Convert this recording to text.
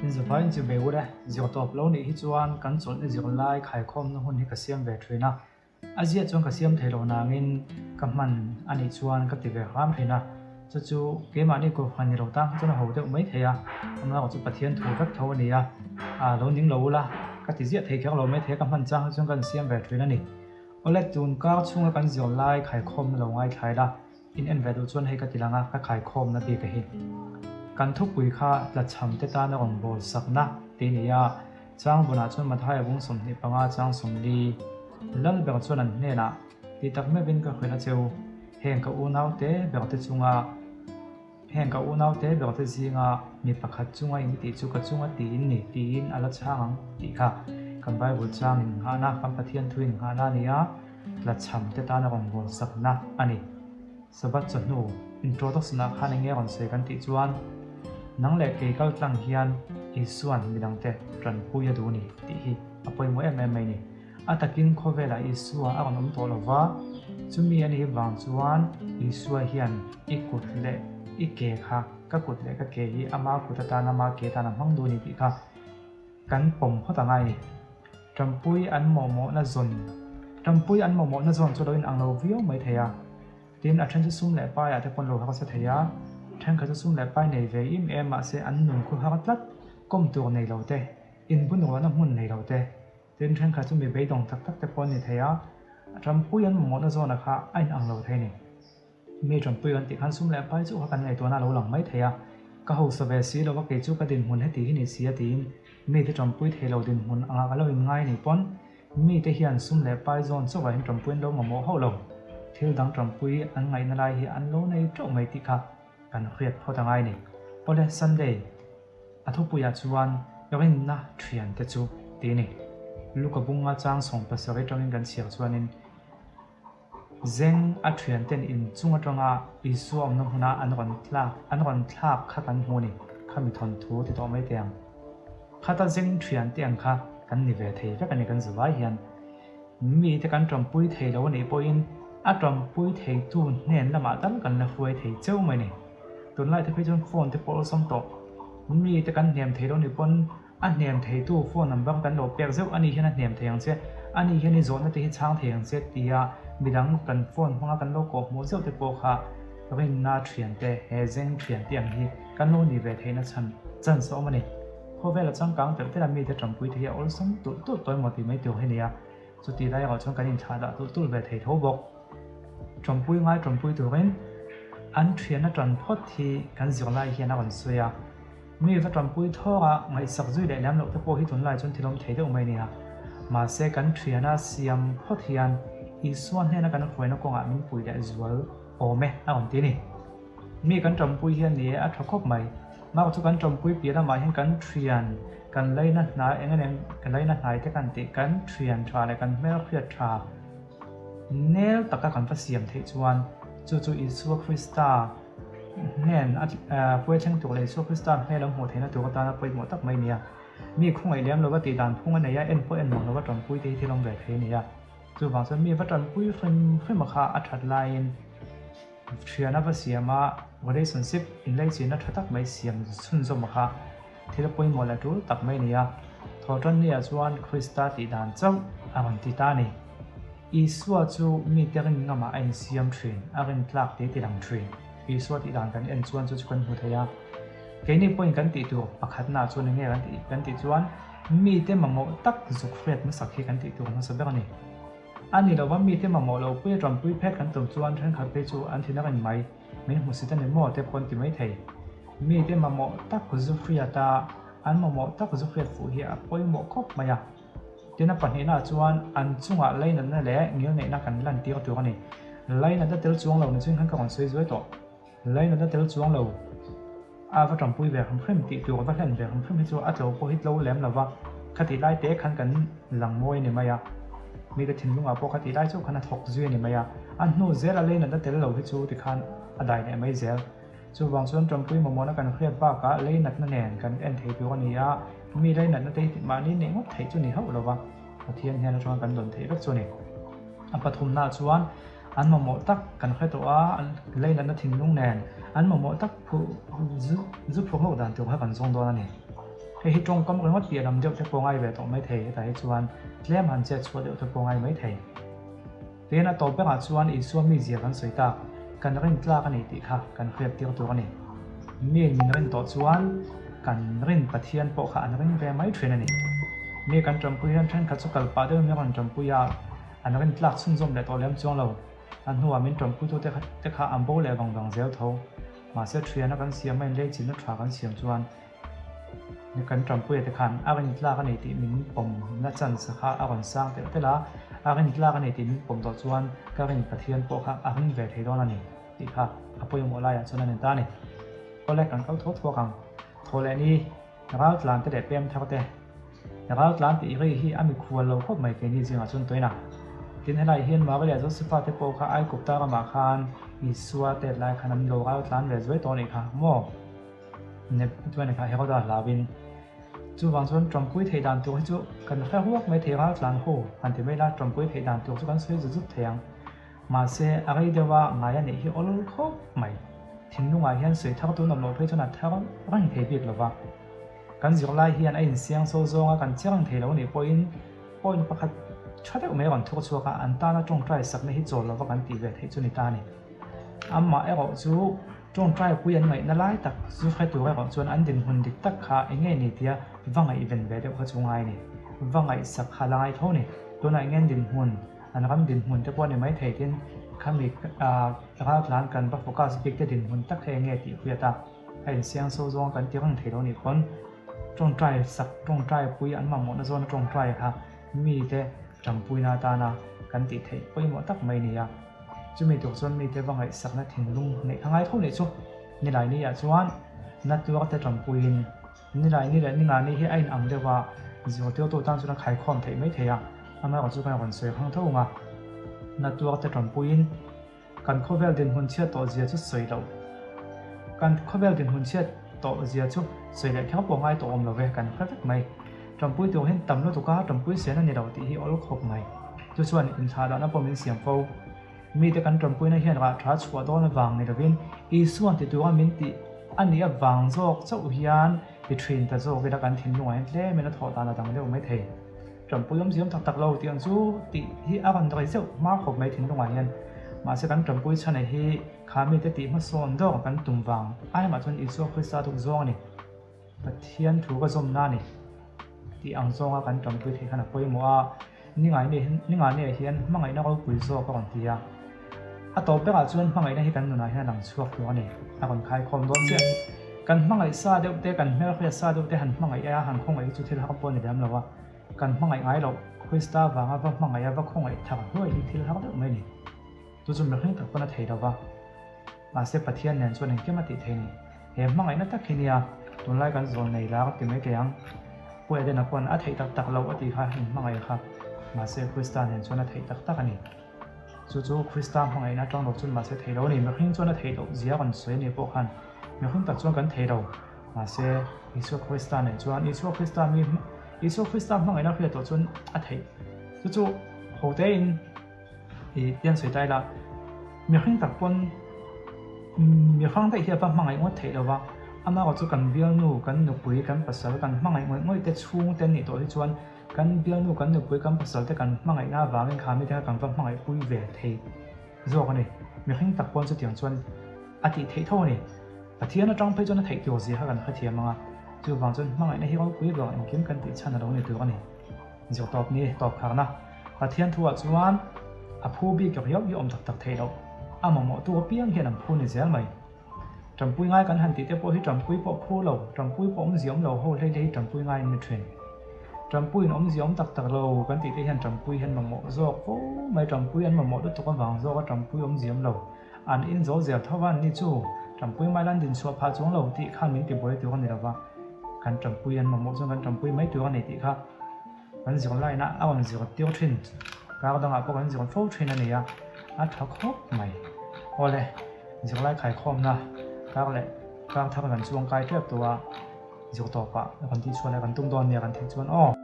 Inzavaiin chu be ule, zir tawp lo nih hi chuan kan chawlhna zirlai khaikhawmna hun hi ka siam ve thin a. A ziah chuan ka siam thei lo nangin ka hman a nih chuan ka ti ve hram thin a, chu chu keimahni kohhran ni lo tan kha chuan a ho deuh mai thei a, amaherawhchu chu Pathian thu vek tho a ni a, aa lo ning lo ula ka ti ziah thei kher lo mai thei a, ka hman chang kha chuan ka insiam ve thin a ni. Awle tun kar chhunga kan zirlai khaikhawmna lo ngaithlai la, in en ve duh chuan hei ka ti lang a, ka khaikhawmna bik a hi. Kan thupui kha tlachham te tana rawn bawl sakna tih a ni a, Changbunah chuan Mathaia bung 25 chang 40 lal ber chuan an hnenah ti tak meuhin ka hrilh a che u, heng ka unaute berte chunga heng ka unaute berte zinga mi pakhat chunga in tih chu ka chunga ti in ni tiin a la chhang ang tih kha kan Bible chang in nghahna kan Pathian thu in nghahna a ni a, tlachham te tana rawn bawl sakna a ni. Sabbath chawhnu introduction ah khan enge rawn sawi kan tih chuan nang leh kei kal tlang hian Isua'n midangte tanpui a duh a ni tih hi a pawimawh em em mai a ni. A takin khawvelah Isua a rawn awm tawh lo va, chumi a nih vang chuan Isua hian i kut leh i ke kha ka kut leh ka ke hi ama kut atan ama ke atan a hmang duh a ni tih kha kan pawm phawt a ngai a ni. Tanpui an mawhmawhna zawn Tanpui an mawhmawhna zawn chu lo inang lo viau mai thei a. Tin, a then chu sum leh paiah te pawn lo harsa thei a, thenkhat chu sum leh pai nei ve im em mahse an nun khu har tlat, kawm tur nei lo te, inbunruahna hmun nei lo te, tin thenkhat chu mi beidawng tak tak te pawh an ni thei a, tanpui an mamawhna zawnah kha a inang lo thei a ni. Mi tanpui kan tih khan sum leh pai chu kha kan ngaihtuahna a lo lang mai thei a, ka hausa ve si lo va kei chu ka dinhmun heti hi ni si a tiin mite tanpui thei lo dinhmun angah ka lo inngai a nih pawn Mite hian sum leh pai zawn chauhah hian tanpui an lo mamawh hauh lo. Thil dang tanpui an ngaihna lai hi an lo nei teuh mai tih kha kan hriat phawt a ngai ni. Awle Sunday a thupuiah chuan rinna thiante chu ti a ni. Luka bunga chang 70 atangin kan chhiar chuanin Zeng a thianten in chung atanga Isua awmna hmuna an rawn tlak an rawn thlak kha kan hmu a ni. Khami thawnthu ti tawh mai teh ang. Khata zeng thiante ang kha kan ni ve thei vek a ni kan zuvai hian. Mite kan tanpui thei lo a nih pawhin a tanpui theitu hnen lamah tal kan la hruai thei cheu mai a ni. Tunlai te phei chuan phone te pawh awlsam tawh. Mite kan hnem thei lo a nih pawn A hnem theitu phone number kan lo pek zeuh anih hian a hnem thei ang che, ani hian i zawhna te hi chhang thei ang che tia midang kan phone hmanga kan lo kawh hmuh zeuh te pawh kha rinna thian te, he zeng thian te ang hi kan lo nih ve theihna chhan chance a awm a ni. Khawvela changkang telh telh a mite tanpui te hi a awlsam tulh tulh tawh emaw tih mai tur hi a ni a, chuti lai erawh chuan kan inthlah dah tulh tulh ve thei tho bawk. Tanpui ngai tanpui turin an thianna tan phawt hi kan zirlai hian a rawn sawi a. Mi va tanpui thawk a, ngaihsak zui leh lem loh te pawh hi tunlai chuan thil awm thei deuh mai nia. Mahse kan thiana siam phawt hian Isua hnena kan hruaina kawngah min pui leh zual awm e a rawn ti a ni. Mi kan tanpui hian ni e a tha khawp mai. Mark chu kan tanpui piah lamah hian kan thian, kan laina hnai eng eng kan laina hnai te kan tih kan thian tha leh kan hmelhriat tha nel taka kan va siam theih chuan chu chu Isua Krista Hnen a puai thleng tur leh Isua Krista hmel an hmuh theihna tur atana pawimawh tak mai a ni a. Mi khawngaih lem lova tih dan phung a nei a, en pawh en mang lova tanpui te hi thil awm ve thei a ni a. Chuvang chuan mi va tanpui hrim hrim a kha a that laiin thian a va siam a, relationship inlaichinna tha tak mai siam chhunzawm a kha thil pawimawh leh tul tak mai a ni a. Thawhtanni ah chuan Krista tih dan chauh a rawn ti ta a ni. Isua chu mite rin ngamah a insiam thin, a rin tlak tih a ti lang thin. Isua tih dan kan en chuan chu chu kan hmu thei a. Keini pawhin kan tih tur pakhatnaah chuan eng nge kan tih kan tih chuan mite mamawh tak zuk hriat hmasak hi kan tih tur hmasa ber a ni. A ni lova mite mamawh lo pui a tanpui phet kan tum chuan thenkhat phei chu an thin a rin mai, min hmusit a ni maw te pawh an ti mai thei. Mite mamawh tak zu hriat a, an mamawh tak zu hriat fuh hi a pawimawh khawp mai a. Tin a pahnihnaah chuan an chungah lainatna leh ngilneihna kan lantir tur a ni. Lainatna tel chuang lo ni chuan khan ka rawn sawi zuai tawh. Lainatna tel chuang lo a va tanpui ve hrim hrim tih tur va hlen ve hrim hrim hi chu a tlo pawh hi tlo lem lo va, khatih lai te khan kan lang mawi a ni mai a. Mite thinlungah pawh khatih lai chauh khan a thawk zui a ni mai a. A hnu zela lainatna tel lo hi chu tikhan a dai leh mai zel. Chuvang chuan tanpui mamawhna kan hriat bakah lei natna nen kan en thei tur a ni a, mi lei natna te hi mahni neih ngawt theih chu ni hauh lova, Pathian hian atanga kan dawn theih vek chu a ni. A pathumnaah chuan an mamawh tak kan hre tawh a, lei natna thinlung nen an mamawh tak zu phur hlauh dan tur kha kan zawng dawn a ni. Hei hi tawngkam ringawt piah lam deuh te pawh ngai ve tawh mai thei, hetah hi chuan tlem han chet chhuah deuh te pawh ngai mai thei. Tin, a tawp berah chuan Isua mizia kan sawi tak, kan rin tlak a ni tih kha kan hriat tir tur a ni. Miin min rin tawh chuan kan rin Pathian pawh kha an ring ve mai thin a ni. Mi kan tanpui hian thenkhat chu kal pah deuhin min rawn tanpui a, an rin tlak chhunzawm leh tawh lem chuang lo. A hnuah min tanpuitute te kha an bo leh vang vang zel tho. Mahse thiana kan siam a inleichilna tha kan siam chuan Kan Trumpuia te khan a rin tlak a nei tih min pawmna chance kha a rawn sang telh telh a, a rin tlak a nei tih min pawm tawh chuan ka rin Pathian pawh kha a ring ve thei dawn a ni tih kha a pawimawh laiah chuan a ni ta a ni. Awle kan kal thuak thuak ang. Thaw leh ni, ral tlan te leh pem thar te. Ral tlan tih ri hi a mikhual lo khawp mai keini zingah chuan tawina. Tin helai hian Maria Josefa te pawh kha Aigupta ramah khan Isua tet lai khan an lo ral tlan ve zuai tawh a nih kha maw? Chuan kha Heroda hlauin chuvang chuan tawmpui theih dan tur hi chu kan hre ruak mai thei ral tlan ho han ti mai la tawmpui theih dan tur chu kan sawi zut zut thei ang. Mahse a rei deuha ngai a neih hi awl khawp mai. Thinlungah hian sawi thar tun awm loh phei chuan a thar reng thei bik lova. Kan zirlai hian a insiang so zawnga kan che reng thei lo nih pawhin point pakhat tha deuh mai a rawn thur chhuak a, an tana tawngtai sakna hi chawl lova kan tih ve theih chu ni ta a ni. Amah erawh chu Tawngtai pui an ngaihna lai tak zu hre tur erawh chuan an dinhmun dik tak kha eng nge ni tia va ngaihven ve deuh kha chu ngai a ni. Va ngaihsak kha la ngai tho a ni. Tunah eng nge an dinhmun, an ram dinhmun te pawh a ni mai thei tin khami raltlan kan va focus bik te dinhmun tak kha eng nge tih hriat a, a insiang so zawng kan ti reng thei lo nih pawn tawngtai sak, tawngtai pui an mamawhna zawna tawngtai kha mite tanpuina atana kan tih theih pawimawh tak mai a ni a. Chumi tur chuan mite va ngaihsakna thinlung neih kha ngai tho nih chu. Nilai ni ah chuan Natuar te tanpuiin Nilai ni leh Ninga ni hi a inang deuh a, zirtirtu tan chuan a khaikhawm theih mai thei a, amaherawh chu kan rawn sawi hang tho ang a. Natuar te tanpuiin kan khawvel dinhmun chhiat tawh zia chu sawi loh. Kan khawvel dinhmun chhiat tawh zia chu sawi leh kher pawh ngai tawh awm lo ve, kan hre vek mai. Tanpui tur hian tam lutuk a, tanpui sen a ni lo tih hi awl khawp mai. Chu chuan inthlahdahna pawh min siam fo. Mite kan tanpuina hian rah tha chhuah dawn avang ni lovin Isua'n ti tura min tih a nih avang zawk chauh hian ti thin ta zawk ila kan thinlungah hian tlemin a thawh dan a dang deuh mai thei. Tanpui awm ziam tak tak lo tih ang chu tih hi a rawn rei zeuh hma khawp mai thinlungah hian. Mahse kan tanpui chhan hi kha mite tih hmasawn dawk kan tum vang aimah chuan Isua Krista tuk zawng a ni. Pathian thu ka zawmna a ni tih ang zawnga kan tanpui theih khan a pawimawh a, Ningani ah hian hmangaihna ropui zawk a rawn ti a. A tawp berah chuan hmangaihna hi kan nunah hian a lang chhuak tur a ni, a rawn khaikhawm dawn chiah. Kan hmangaih sa deuh te, kan hmelhriat sa deuh te han hmangaih a, han khawngaih hi chu thil har pawh a ni lem lo a. Kan hmangaih ngai loh, Krista vanga va hmangaih a, va khawngaih thar hluai hi thil har deuh mai a ni. Chu chu mihring tak pawn a thei lo va. Mahse Pathian nen chuan engkim a tih thei ni. He hmangaihna tak hi nia, tunlai kan zawl nei lar ti mai thei ang. Pu Edena pawn a theih tak tak loh a tih kha in hmangaih kha. Mahse Krista nen chuan a theih tak tak a ni. Chu chu Krista hmangaihna atang lo chuan mahse thei lo a ni. Mihring chuan a theih loh zia rawn sawi a nih pawh khan mihring tak chuan kan thei lo. Mahse Isua Krista nen chuan Isua Krista mi Isua Krista hmangaihna hriat tawh chuan a theih. Chu chu ho tein. I tiang sawi ta ila, mihring tak pawn mihrang daih hi a va hmangaih ngawt theih lova, amaherawh chu kan bialnu, kan nupui, kan pasal, kan hmangaih ngawih ngawih te chhung te an nih tawh hi chuan kan bialnu, kan nupui, kan pasal te kan hmangaihna avangin kha mite kha kan va hmangaih pui ve thei zawk a ni. Mihring tak pawn chutiang chuan a tih theih tho a ni. Pathian atang phei chuan a theih tur zia kha kan hrethiam ang a, chuvang chuan hmangaihna hi ropui vang engkim kan tih chhan a lo ni tur a ni. Zir tawp ni tawp kharna Pathian thuah chuan a phu bik riau hi awm tak tak theih loh. A mamawhtu apiang hian an phu ni zel mai. Tanpui ngai kan han tih te pawh hi tanpui pawh phu lo, tanpui pawh awmzia awm lo ho hlei hlei hi tanpui ngai an ni thin. Tanpuiin awmzia awm tak tak lo kan tih te hian tanpui hi an mamawh zawk fo mai, tanpui an mamawh lutuk avang zawka tanpui awmzia awm lo. An in zo zel tho va an ni chu tanpui mai lan din chhuah phah chuang lo tih khan min ti buai tur a ni lo va, kan tanpui an mamawh chuan kan tanpui mai tur a ni tih kha kan zir laina a rawn zir tir thin, kar dangah pawh kan zir fo thin a ni a, a tha khawp mai. Awle, zirlai khaikhawmna kar leh kar thar kan chuang kai tep tawh a, zir tawpah kan tih chhuah leh kan tum dawn nia kan theih chuan aw.